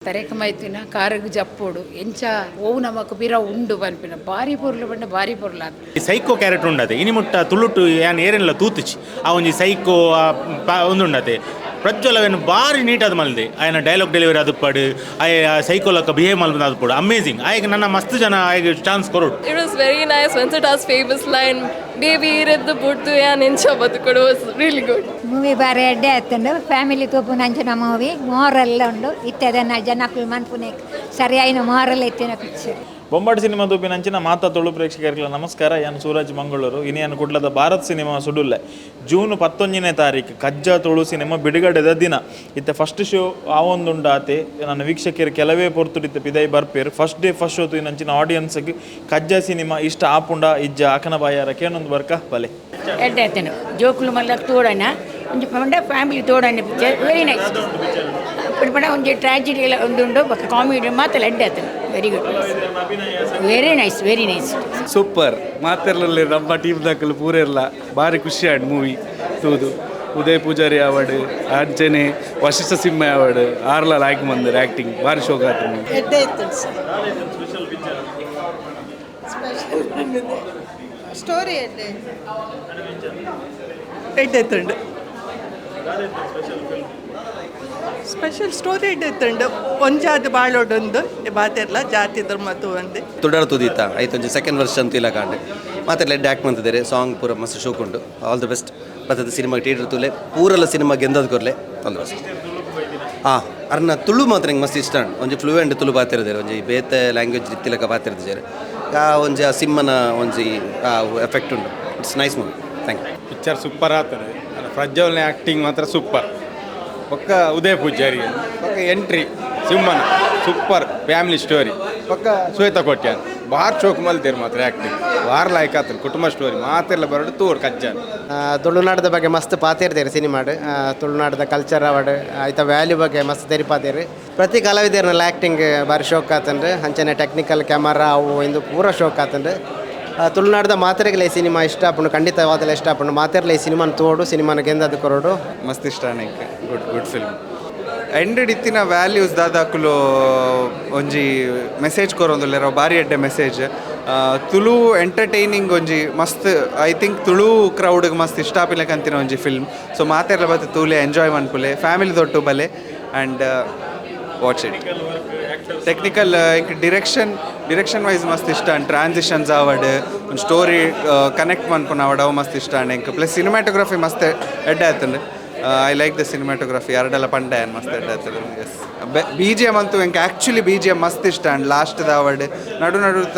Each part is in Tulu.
ತರೆಕ್ ಮೈತಿನ ಕಾರಿಗೆ ಜಪ್ಪೋಡು ಎಂಚ ಓವು ನಮಕ್ ಪಿರ ಉಂಡು ಪನ್ಪಿನ ಬಾರಿ ಪೊರ್ಲು ಪಂಡ ಬಾರಿ ಪೊರ್ಲು. ಈ ಸೈಕೋ ಕ್ಯಾರೆಕ್ಟರ್ ಉಂಡತೆ. ಇನಿ ಮುಟ್ಟ ತುಳುಟು ಯಾನ್ ಏರೆನ್ಲ ತೂತುಚಿ ಆ ಒಂಜಿ ಸೈಕೋ ಉಂದುಂಡತೆ. ಪ್ರಜ್ವಲವೇನು ಬಾರಿ ನೀಟಾದ ಮಲ್ದೆ. ಆಯನ ಡೈಲಾಗ್ ಡೆಲಿವರಿ ಅದುಪ್ಪಡು, ಆಯ ಸೈಕೋಲಕ್ಕ ಬಿಹೇವ್ ಮಲ್ಪದ ಅದುಪ್ಪಡು, ಅಮೇಸಿಂಗ್. ಆಯಗ್ ನನ್ನ ಮಸ್ತ್ ಜನ ಆಯಗ್ ಚಾನ್ಸ್ ಕೊರೊಡು. It was very nice. Vincent famous line, baby ಇರದ್ದು ಬುಡ್ದು ಯಾನ್ ಎಂಚ ಬದುಕೊಡು, was really good. Movie ಬಾರಿ ಎಡ್ಡೆ ಆತುಂಡು. ಫ್ಯಾಮಿಲಿ ತೂಪುನಂಚಿನ ಮೂವಿ. ಮೋರಲ್ ಉಂಡು. ಇತ್ತೆದನ್ನ ಜನಕ್ಕುಲು ಮನ್ಪುನೆಕ್ ಸರಿಯಾಯಿನ ಮೋರಲ್ ಇತ್ತಿನ ಪಿಕ್ಚರ್. ಬೊಂಬಾಟ್ ಸಿನಿಮಾ ತೂಪಿನಂಚಿನ ಮಾತಾ ತುಳು ಪ್ರೇಕ್ಷಕರಿಗೆ ನಮಸ್ಕಾರ. ಯಾನ್ ಸೂರಜ್ ಮಂಗಳೂರು. ಇನಿಯನ್ ಕುಡ್ಲದ ಭಾರತ್ ಸಿನಿಮಾ ಸುಡುಲ್ಲೆ. ಜೂನ್ 19ನೇ ತಾರೀಕು ಕಜ್ಜ ತುಳು ಸಿನಿಮಾ ಬಿಡುಗಡೆದ ದಿನ. ಇತ್ತೆ ಫಸ್ಟ್ ಶೋ ಆವೊಂದುಂಡಾತೆ. ನನ್ನ ವೀಕ್ಷಕರು ಕೆಲವೇ ಪೊರ್ತುಡಿತ್ತೆ ಪಿದೈ ಬರ್ಪೇರು. ಫಸ್ಟ್ ಡೇ ಫಸ್ಟ್ ಶೋ ತೂಯಿನಂಚಿನ ಆಡಿಯನ್ಸ್ಗೆ ಕಜ್ಜ ಸಿನಿಮಾ ಇಷ್ಟ ಆಪುಂಡ ಇಜ್ಜ ಅಕನ ಬಾಯಾರ ಕೇನೊಂದು ಬರ್ಕ ಬಲೆ. ಎಡ್ಡೆ ಆತನು. ಜೋಕುಲು ಮಲ್ಲ ತೋಡಣ ಒಂಜಿ ಪಂಡ ಫ್ಯಾಮಿಲಿ ತೋಡಣ. ಪಿಕ್ಚರ್ ವೆರಿ ನೈಸ್ ಪಂಡ ಒಂಜಿ ಟ್ರಾಜಿಡಿ ಎಲ್ಲ ಒಂದು ಉಂಡು, ಬೊಕ್ಕ ಕಾಮಿಡಿ ಮಾತೆಲ್ಲ ಎಡ್ಡೆ ಆತನು. Very good, very nice, very nice. Super. ಮಾತೆರ್ಲಲ್ಲಿ ನಮ್ಮ ಟೀಮ್ ದಾಕಲು ಪೂರ ಇರಲ್ಲ. ಭಾರಿ ಖುಷಿ ಆಂಡ್ ಮೂವಿ ತೂದು. ಉದಯ್ ಪೂಜಾರಿ ಆವಡ್, ಅಂಚನೆ ವಶಿಷ್ಠ ಸಿಂಹ ಆವಡ್, ಆರ್ಲ ಲಾಯ್ಕ್ ಮಂದರ್ ಆ್ಯಕ್ಟಿಂಗ್. ಭಾರಿ ಶೋಕ್ ಆತು ಮೂವಿ. ಎಡ್ಡೆ ಇತ್ತು ಸರ್. ಸ್ಪೆಷಲ್ ಸ್ಟೋರಿ ಎಡ್ಡೆ. ಎಡ್ಡೆ ಇತ್ತುಂಡು. ಸ್ಪೆಷಲ್ ಸ್ಟೋರಿ ಎಡ್ಡೆ ಇತ್ತುಂಡು. ಒಂಜಾದ ಬಾಳೋಡೊಂದು ಬಾತೆರ್ಲ ಜಾತಿ ಧರ್ಮ ಒಂದೇ. ತುಡರ್ ತುದೀತ ಐತೊಂಜಿ ಸೆಕೆಂಡ್ ವರ್ಷನ್ ತುಯಿಲ ಕಾಂಡೆ. ಮಾತೆರ್ಲ ಎಡ್ಡೆ ಆ್ಯಕ್ಟ್ ಮಂತಿದ್ದಾರೆ. ಸಾಂಗ್ ಪೂರ ಮಸ್ತ್ ಶೋಕ್ ಉಂಡು. All the best. ಬತ್ತದ ಸಿನಿಮಾ ಥಿಯೇಟರ್ ತೂಲೆ. ಪೂರಲ ಸಿನಿಮಾ ಗೆಂದದ್ ಕೊರ್ಲೆ. All the best. ಹಾಂ, ಅರ್ನ ತುಳು ಮಾತ್ರ ಎಂಕ್ ಮಸ್ತ್ ಇಷ್ಟ ಉಂಡು. ಒಂಜಿ ಫ್ಲೂಯೆಂಟ್ ತುಳು ಪಾತಿರ್ದೇರು. ಒಂಜಿ ಬೇತೆ ಲ್ಯಾಂಗ್ವೇಜ್ ಇತ್ತಿಲಕ ಪಾತಿರ್ದಿಜೆರ್. ಆ ಒಂಜಿ ಆ ಸಿಮ್ಮನ ಒಂಜಿ ಆ ಎಫೆಕ್ಟ್ ಉಂಡು. It's nice movie. Thank you. Picture super ಆಗ್ತದೆ. ಪ್ರಜ್ವಲ್ನ ಆ್ಯಕ್ಟಿಂಗ್ ಮಾತ್ರ ಸೂಪರ್. ಪಕ್ಕ ಉದಯ ಪೂಜಾರಿ, ಪಕ್ಕ ಎಂಟ್ರಿ ಸಿಂಹನ ಸೂಪರ್. ಫ್ಯಾಮಿಲಿ ಸ್ಟೋರಿ ಪಕ್ಕ. ಶ್ವೇತಾ ಕೋಟ್ಯಾನ್ ಬಾರ್ ಚೋಕ್ ಮಲ್ತೇರು ಮಾತ್ರ. ಆ್ಯಕ್ಟಿಂಗ್ ಬಾರ್ ಲಾಯ್ಕ್ ಆತದೆ. ಕುಟುಂಬ ಸ್ಟೋರಿ. ಮಾತೆಲ್ಲ ಬರಡು ತೋರ್ ಕಜ್ಜಾನ್. ತುಳುನಾಡದ ಬಗ್ಗೆ ಮಸ್ತ್ ಪಾತಿರ್ತೀರಿ ಸಿನಿಮಾಡ್. ತುಳುನಾಡದ ಕಲ್ಚರ್ ಅವಡ್, ಆಯ್ತ ವ್ಯಾಲ್ಯೂ ಬಗ್ಗೆ ಮಸ್ತ್ ತೆರಿಪಾತೀರಿ. ಪ್ರತಿ ಕಲಾವಿದರ್ನೆಲ್ಲ ಆ್ಯಕ್ಟಿಂಗ್ ಬಾರಿ ಶೋಕ್ ಆತಂಡ್ರಿ. ಅಂಚನೆ ಟೆಕ್ನಿಕಲ್, ಕ್ಯಾಮರಾ ಅವು ಇಂದು ಪೂರ ಶೋಕ್ ಆತಂಡ್ರಿ. ತುಳುನಾಡದ ಮಾತೆರೆಗ್ಲ ಈ ಸಿನಿಮಾ ಇಷ್ಟ ಆಪುಂಡು, ಖಂಡಿತವಾದಲ ಇಷ್ಟ ಆಪುಂಡು. ಮಾತೆರ್ಲ ಈ ಸಿನಿಮಾನ ತೋಡು, ಸಿನಿಮಾನ ಗೆಂದದು ಕೊರಡು. ಮಸ್ತ್ ಇಷ್ಟ ನಂಗೆ. Good good film. ಎಂಡೆಡ್ ಇತ್ತಿನ ವ್ಯಾಲ್ಯೂಸ್ ದಾದಾಕುಲು ಒಂಜಿ ಮೆಸೇಜ್ ಕೊರೊಂದುಲ್ಲೆರ್. ಬಾರಿ ಎಡ್ಡೆ ಮೆಸೇಜ್. ತುಳು ಎಂಟರ್ಟೈನಿಂಗ್ ಒಂಜಿ ಮಸ್ತ್. I think Tulu ಕ್ರೌಡ್ಗೆ ಮಸ್ತ್ ಇಷ್ಟ ಆಪಿಲಕಂತಿನ ಒಂಜಿ ಫಿಲ್ಮ್. ಸೊ ಮಾತೆರ್ಲ ಬತ್ತು ತೂಲೆ, ಎಂಜಾಯ್ ಮನ್ಪುಲೆ. ಫ್ಯಾಮಿಲಿ ದೊಟ್ಟು ಬಲೆ and watch it. Technical, direction direction wise ಮಸ್ತ್ ಇಷ್ಟ. ಅಂಡ್ ಟ್ರಾನ್ಸಿಷನ್ಸ್ ಆವಡ್, ಒಂದು ಸ್ಟೋರಿ ಕನೆಕ್ಟ್ ಮನ್ಪುನ ಆವಡ್, ಅವು ಮಸ್ತ್ ಇಷ್ಟ. ಅಂಡ್ ಎಂಕ್ ಪ್ಲಸ್ ಸಿನಿಮಾಟೋಗ್ರಫಿ ಮಸ್ತ್ ಎಡ್ಡೆ ಆತಂಡ್. I like the cinematography. ಎರಡೆಲ್ಲ ಪಂಡೆ ಮಸ್ತ್ ಎಡ್ಡೆ ಆತಂಡ್. ಎಸ್, ಬಿಜಿಎಮ್ ಅಂತೂ ಎಂಕ್ ಆ್ಯಕ್ಚುಲಿ ಬಿಜಿಎಮ್ ಮಸ್ತ್ ಇಷ್ಟ. ಅಂಡ್ ಲಾಸ್ಟ್ ಆವಡ್, ನಡು ನಡುತ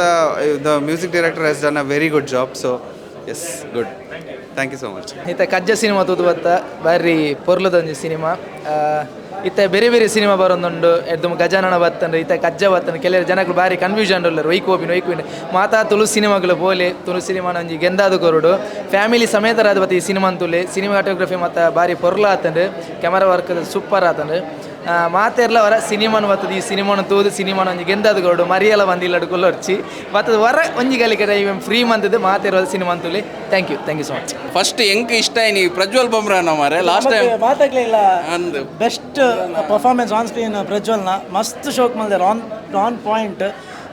the music director has done a very good job. So yes, good. Thank you so much. ಇತ್ತೆ ಕಜ್ಜ ಸಿನಿಮಾ ತೂದು ಬತ್ತ. ಬಾರಿ ಪೊರ್ಲುದೊಂಜಿ ಸಿನಿಮಾ. ಇತ್ತೆ ಬೇರೆ ಬೇರೆ ಸಿನಿಮಾ ಬರೊಂದುಂಡು. ಎದ್ದು ಗಜಾನನ ಬತ್ತಂಡು, ಇತ್ತೆ ಕಜ್ಜ ಬತ್ತಂಡು. ಕೆಲವು ಜನಗಳು ಬಾರಿ ಕನ್ಫ್ಯೂಷನ್ ಉಲ್ಲರು, ಒಯ್ಕ್ ಹೋಪಿನ, ಒಯ್ಕ್ ಹೋಪಿನ. ಮಾತಾ ತುಳು ಸಿನಿಮಾಗಳು ಪೋಲೆ, ತುಳು ಸಿನಿಮಾನ ಒಂಜಿ ಗೆಂದಾದು ಕೊರಡು. ಫ್ಯಾಮಿಲಿ ಸಮೇತರಾದ ಬತ್ತ ಈ ಸಿನಿಮಾ ತುಲೆ. ಸಿನಿಮಾಟೋಗ್ರಫಿ ಮತ್ತು ಬಾರಿ ಪೊರ್ಲು ಆತಂಡು. ಕ್ಯಾಮರಾ ವರ್ಕ್ ಸೂಪರ್ ಆತಂಡು. ಮಾತೆರ್ಲ ವರ ಸಿನಿಮಾನು ಬತ್ತದ ಈ ಸಿನಿಮಾನು ತೂದು ಸಿನಿಮಾನ ಒಂಜಿ ಗೆಂದಾದು ಕೊರಡು. ಮರಿಯಲ ಬಂದಿಲ್ಲಡು ಕುಲ್ಲೊರ್ಚಿ ಬತ್ತದ. ವರ ಒಂಜಿ ಗಲಿಕೆ ಫ್ರೀ ಮಂತದ್ದು ಮಾತೆರ್ವ ಸಿನಿಮಾ ತುಲೆ. Thank you, thank you so much. First ಎಂಕ್ ಇಷ್ಟ ನೀ ಪ್ರಜ್ವಲ್ ಬೊಮ್ರಾನ ಮಾರೆ ಲಾಸ್ಟ್ ಟೈಮ್. ಮಾತಾಗ್ಲಿಲ್ಲ. ಅಂದ್. ಬೆಸ್ಟ್ ಪರ್ಫಾರ್ಮೆನ್ಸ್ ಆನ್ ಸ್ಕ್ರೀನ್ ಪ್ರಜ್ವಲ್ನ. ಮಸ್ತ್ ಶೋಕ್ ಮಲ್ದೆರ್, ಆನ್ ಆನ್ ಪಾಯಿಂಟ್.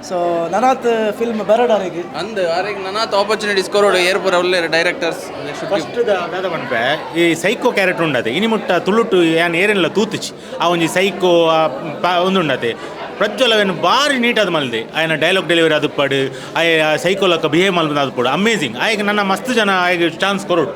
ಸೊ ನನಾತ್ ಫಿಲ್ಮ್ ಬರಡಾರಿಗೆ. ಅಂದ್, ಆರೆಗ್ ನನಾತ್ ಆಪರ್ಚುನಿಟೀಸ್ ಕೊರೋಡು ಏರ್ಪುರ ಉಲ್ಲೇರ್ ಡೈರೆಕ್ಟರ್ಸ್. ಫಸ್ಟ್ ದಾದ ಪನ್ಪೆ, ಈ ಸೈಕೋ ಕ್ಯಾರೆಕ್ಟರ್ ಉಂಡತೆ. ಇನಿ ಮುಟ್ಟ ತುಳುಟು ಯಾನ್ ಏರೆನ್ಲ ತೂತುಚಿ ಆ ಒಂಜಿ ಸೈಕೋ ಉಂದುಂಡತೆ. ಪ್ರಜ್ವಲವೇನು ಬಾರಿ ನೀಟಾದ ಮಲ್ದೆ. ಆಯನ ಡೈಲಾಗ್ ಡೆಲಿವರಿ ಅದುಪ್ಪಡು, ಆಯ ಸೈಕೋಲಕ್ಕ ಬಿಹೇವ್ ಮಲ್ಪದ ಅದುಪ್ಪಡು, ಅಮೇಸಿಂಗ್. ಆಯಗ್ ನನ್ನ ಮಸ್ತ್ ಜನ ಆಯಗ್ ಚಾನ್ಸ್ ಕೊರಡು.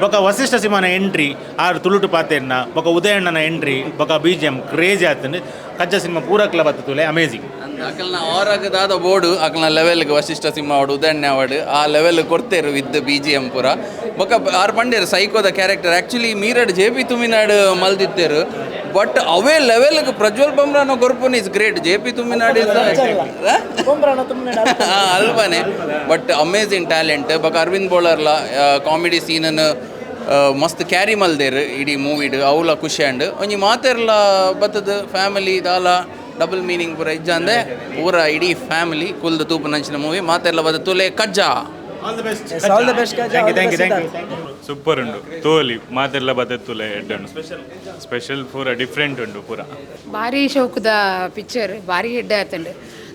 ಬೊಕ ವಸಿಷ್ಠ ಸಿಂಹನ ಎಂಟ್ರಿ, ಆರು ತುಳುಟು ಪಾತೆರ್ನ, ಬೊಕ ಉದಯಣ್ಣನ ಎಂಟ್ರಿ, ಬೊಕ ಬಿಜಿಎಮ್ ಕ್ರೇಜಿ ಆತಂಡು. ಕಜ್ಜ ಸಿನಿಮಾ ಪೂರ ಕ್ಲಬ್ ತುಲೆ. ಅಮೇಸಿಂಗ್. ಅಕಲ್ನ ಆರಾಗ ದಾದ ಬೋರ್ಡು ಅಕಲ್ನ ಲೆವೆಲ್ಗೆ ವಶಿಷ್ಠ ಸಿಂಹ ಅವಡು, ಉದಯಣ್ಣ ಅವಡು, ಆ ಲೆವೆಲ್ ಕೊಡ್ತೇರು ವಿತ್ ಬಿಜಿಎಮ್ ಪೂರ. ಬೊಕ ಆರ್ ಪಂಡೇರು ಸೈಕೋದ ಕ್ಯಾರೆಕ್ಟರ್ ಆ್ಯಕ್ಚುಲಿ ಮೀರಡ್ ಜೆ ಪಿ ತುಮಿನಾಡು ಮಲ್ದಿತ್ತೇರು. ಬಟ್ ಅವೇ ಲೆವೆಲ್ಗೆ Prajwal ಬೊಮ್ರಾನ ಕೊರ್ಪುನ್ is great. J P Thuminadu is ಅಲ್ವಾನೆ, but amazing talent. ಬೊಕ ಅರವಿಂದ್ ಬೋಳರ್ಲ ಕಾಮಿಡಿ ಸೀನನ್ನು ಮಸ್ತ್ ಕ್ಯಾರಿ ಮಲ್ದೇರು ಇಡೀ ಮೂವಿಡ್. ಅವುಲ ಖುಷಿ ಅಂಡ್. ಒಂಜಿ ಮಾತೆರ್ಲ ಬತ್ತದ ಫ್ಯಾಮಿಲಿ ದಾಲ ಡಬಲ್ ಮೀನಿಂಗ್ ಪೂರ ಇಜ್ಜಾಂದೆ ಪೂರ ಇಡೀ ಫ್ಯಾಮಿಲಿ ಕುಲ್ದು ತೂಪುನಂಚಿನ ಮೂವಿ. ಮಾತೆರ್ಲ ಬತ್ತ ತುಲೆ ಕಜ್ಜಾ. All the best. All the best. Thank you, thank you, thank you. Super ಉಂಡು ತೋಲಿ ಮಾತೆಲ್ಲ ಬದತ್ತುಲೆ ಎಡ್ಡನು ಸ್ಪೆಷಲ್ ಪೂರ ಡಿಫ್ರೆಂಟ್ ಉಂಡು ಪೂರ. ಭಾರಿ ಶೋಕುದ ಪಿಕ್ಚರ್, ಭಾರಿ ಎಡ್ಡೆ ಆತಂಡು.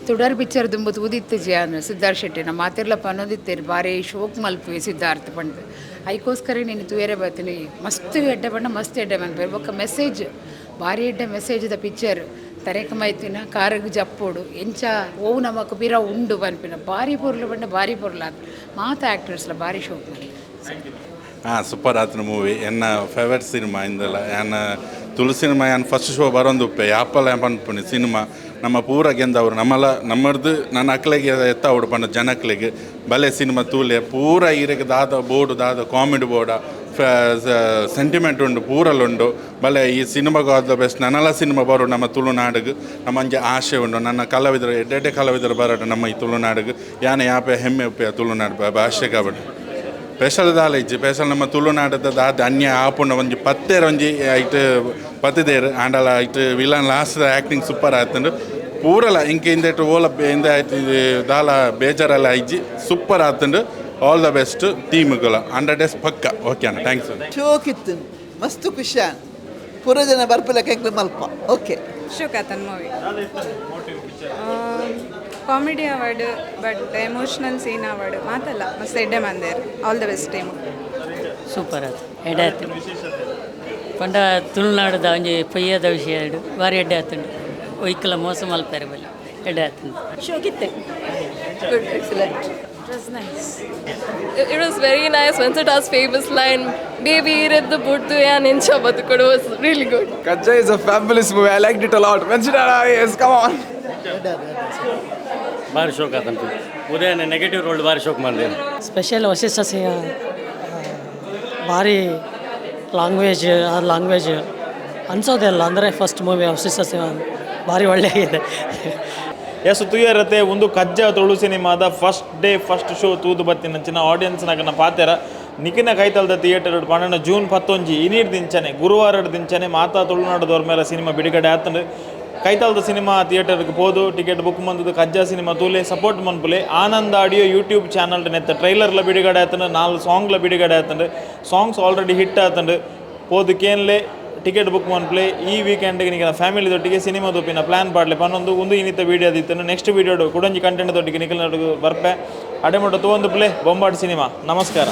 ತುಡರ್ ಪಿಕ್ಚರ್ ದುಂಬು ತೂದಿತ್ತು ಜಿಯಾನ್ ಸಿದ್ಧಾರ್ಥ ಶೆಟ್ಟಿ ನಮ್ಮ ಮಾತಿರ್ಲ ಪನ್ನೊಂದಿತ್ತೇರು, ಭಾರಿ ಶೋಕ್ ಮಲ್ಪುವೆ ಸಿದ್ಧಾರ್ಥ ಪಂಡ್ದು. ಐಕೋಸ್ಕರ ನೀನು ತೂಯರೆ ಬರ್ತೀನಿ. ಮಸ್ತ್ ಎಡ್ಡೆ ಬಣ್ಣ, ಮಸ್ತ್ ಎಡ್ಡೆ ಮನ್ಪೇರು. ಬೊಕ್ಕ ಮೆಸೇಜ್ ಭಾರಿ ಎಡ್ಡೆ ಮೆಸೇಜ್ದ ಪಿಕ್ಚರ್. ತರೇಕ ಮೈತಿನ ಕಾರಗ್ ಜಪ್ಪೋಡು ಎಂಚ ಓವು ನಮಕ್ ಪಿರ ಉಂಡು ಪನ್ಪಿನ. ಭಾರಿ ಪೊರ್ಲು ಪಂಡ ಭಾರಿ ಪೊರ್ಲು ಆತ್. ಮಾತ ಆ್ಯಕ್ಟರ್ಸ್ಲ ಭಾರಿ ಶೋಕ್ ಮಲ್ಪು. ಹಾಂ, ಸೂಪರ್ ಆತನ ಮೂವಿ. ಎನ್ನ ಫೇವರೇಟ್ ಸಿನಿಮಾ ಇಂದಲ್ಲ. ಯಾನ್ ತುಳು ಸಿನಿಮಾ ಯಾನ್ ಫಸ್ಟ್ ಶೋ ಬರೋಂದುಪ್ಪೆ. ಯಾಪಲ ಪನ್ಪುನಿ ಸಿನಿಮಾ ನಮ್ಮ ಪೂರ ಗೆಂದವರು ನಮ್ಮಲ ನಮ್ಮರ್ದು ನನ್ನ ಅಕ್ಲೆಗೆ ಎತ್ತಾವಡು ಪಂಡ ಜನಕ್ಲೆಗೆ ಬಲೆ ಸಿನಿಮಾ ತೂಲೆ. ಪೂರ ಈರೆಗೆ ದಾದ ಬೋರ್ಡು, ದಾದ ಕಾಮಿಡಿ ಬೋರ್ಡ, ಸೆಂಟಿಮೆಂಟ್ ಉಂಡು, ಪೂರಲುಂಡು. ಬಲೆ ಈ ಸಿನಿಮಾಗೂ ಆದ ಬೆಸ್ಟ್. ನನ್ನಲ ಸಿನಿಮಾ ಬರು ನಮ್ಮ ತುಳುನಾಡಿಗೆ. ನಮ್ಮ ಒಂಜಿ ಆಶೆ ಉಂಡು, ನನ್ನ ಕಲಾವಿದರು, ಎಡ್ಡೆಡ್ಡೆ ಕಲಾವಿದರು ಬರಡು ನಮ್ಮ ಈ ತುಳುನಾಡಿಗೆ. ಯಾನೆ ಯಾಪೆ ಹೆಮ್ಮೆ ಉಪ್ಪೆ ತುಳುನಾಡು ಭಾಷೆ కాబట్టి. ಸ್ಪೆಷಲ್ ದಾಲ ಇಜ್ಜಿ. ಸ್ಪೆಷಲ್ ನಮ್ಮ ತುಳುನಾಡದ ದಾದ ಅನ್ಯಾಯ ಆಪುಂಡ ಒಂಜಿ ಪತ್ತೇರ್ ಒಂಜಿ ಐಟ್ ಪತ್ತಿದೇರು ಆಂಡಲ ಐಟ್ ವಿಲನ್ ಲಾಸ್ಟ್ ಆ್ಯಕ್ಟಿಂಗ್ ಸೂಪರ್ ಆತಂಡು. ಪೂರಲ ಇಂಕ ಇಂದೆಟ್ ಓಲ ಇಂದ ಆಯ್ತು ದಾಲ ಬೇಜಾರೆಲ್ಲ ಇಜ್ಜಿ, ಸೂಪರ್ ಆತಂಡು. ಆಲ್ the best ಟೀಮ್ಗಳ. 100 ಡೇಸ್ ಪಕ್ಕ. ಓಕೆ ಅಣ್ಣ, thanks. ಶೋಕಿತ್ತು, ಮಸ್ತ್ ಖುಷಿಯಾನ್. ಪೂರ ಜನ ಬರ್ಪಲಕ್ಕೆ ಮಲ್ಪ. ಓಕೆ. ಶೋಕಾತನ್ movie. Comedy award, but emotional scene award ಮಾತಲ್ಲ ಮಸ್ತ್ ಎಡ್ಡೆ ಮಂದೇರ್. All the best team. Super ಆತು, ಎಡ್ಡೆ ಆತು. ಪಂಡ ತುಳುನಾಡದ ಒಂಜಿ ಪೊಯ್ಯದ ವಿಷಯ ಎರಡು ಭಾರಿ ಎಡ್ಡೆ ಆತುಂಡು. ಒಯ್ಕಲ ಮೋಸ ಮಲ್ಪೆರೆ ಬಲ್ಲಿ, ಎಡ್ಡೆ ಆತುಂಡು. ಶೋಕಿತ್ತೆ. Good, excellent. It was nice. It was very nice. Vincenta's famous line, "Baby, read the book to yan incha batukodu," was really good. Kajja is a fabulous movie. I liked it a lot. Vincent, yes, come on. ಭಾರಿ ಶೋಕ್ ಆತಂತು. ಉದಯನ ನೆಗೆಟಿವ್ ರೋಲ್ ಭಾರಿ ಶೋಕ್ ಮಾಡಿದೆ. ಸ್ಪೆಷಲ್ ವಶಿಷ್ಠ ಸಿಂಹ ಭಾರಿ ಲ್ಯಾಂಗ್ವೇಜ್, ಆ ಲ್ಯಾಂಗ್ವೇಜ್ ಅನ್ಸೋದಿಲ್ಲ. ಅಂದರೆ ಫಸ್ಟ್ ಮೂವಿ ವಶಿಷ್ಠ ಸಿಂಹ ಭಾರಿ ಒಳ್ಳೆಯದೆ. ಎಸ್, ತುಯರತೆ ಒಂದು ಕಜ್ಜ ತುಳು ಸಿನಿಮಾದ ಫಸ್ಟ್ ಡೇ ಫಸ್ಟ್ ಶೋ ತೂದು ಬತ್ತಿನಂಚಿನ ಆಡಿಯನ್ಸ್ ನಗನ ಪಾತೆರ. ನಿಕಿನ ಕೈತಲ್ದ ಥಿಯೇಟರ್ ಪಂಡನ ಜೂನ್ 11 ಇನೀರ್ ದಿಂಚನೆ, ಗುರುವಾರದ ದಿಂಚನೆ ಮಾತಾ ತುಳುನಾಡದವ್ರ ಮೇಲೆ ಸಿನಿಮಾ ಬಿಡುಗಡೆ ಆತಂಡು. ಕೈತಾಲ್ದ ಸಿನಿಮಾ ಥಿಯೇಟರ್ಗೆ ಪೋದು ಟಿಕೆಟ್ ಬುಕ್ ಮಂದದ್ದು ಕಜ್ಜಾ ಸಿನಿಮಾ ತೂಲೆ, ಸಪೋರ್ಟ್ ಮನ್ಪುಲೆ. ಆನಂದ್ ಆಡಿಯೋ ಯೂಟ್ಯೂಬ್ ಚಾನಲ್ ನೆತ್ತ ಟ್ರೈಲರ್ಲ ಬಿಡುಗಡೆ ಆತಂಡು, ನಾಲ್ ಸಾಂಗ್ಲ ಬಿಡುಗಡೆ ಆತಂಡು. ಸಾಂಗ್ಸ್ ಆಲ್ರೆಡಿ ಹಿಟ್ ಆತಂಡು. ಪೋದು ಕೇನ್ಲೆ, ಟಿಕೆಟ್ ಬುಕ್ ಮನ್ಪ್ಲೆ. ಈ ವೀಕೆಂಡ್ಗೆ ನಿಖಿನ ಫ್ಯಾಮಿಲಿ ದೊಟ್ಟಿಗೆ ಸಿನಿಮಾ ತೂಪಿನ ಪ್ಲಾನ್ ಪಾಡ್ಲೆ ಪನ್ನೊಂದು ಒಂದು ಇನ್ನಿತ ವೀಡಿಯೋ ದಿತ್ತನು. ನೆಕ್ಸ್ಟ್ ವೀಡಿಯೋ ಕುಡೊಂಜಿ ಕಂಟೆಂಟ್ ದೊಟ್ಟಿಗೆ ನಿಖಿಲ್ ನಡುಗು ಬರ್ಪೆ. ಅಡೆಮೊಟ್ಟ ತೂವೊಂದು ಪ್ಲೇ ಬೊಂಬಾಟ್ ಸಿನಿಮಾ. ನಮಸ್ಕಾರ.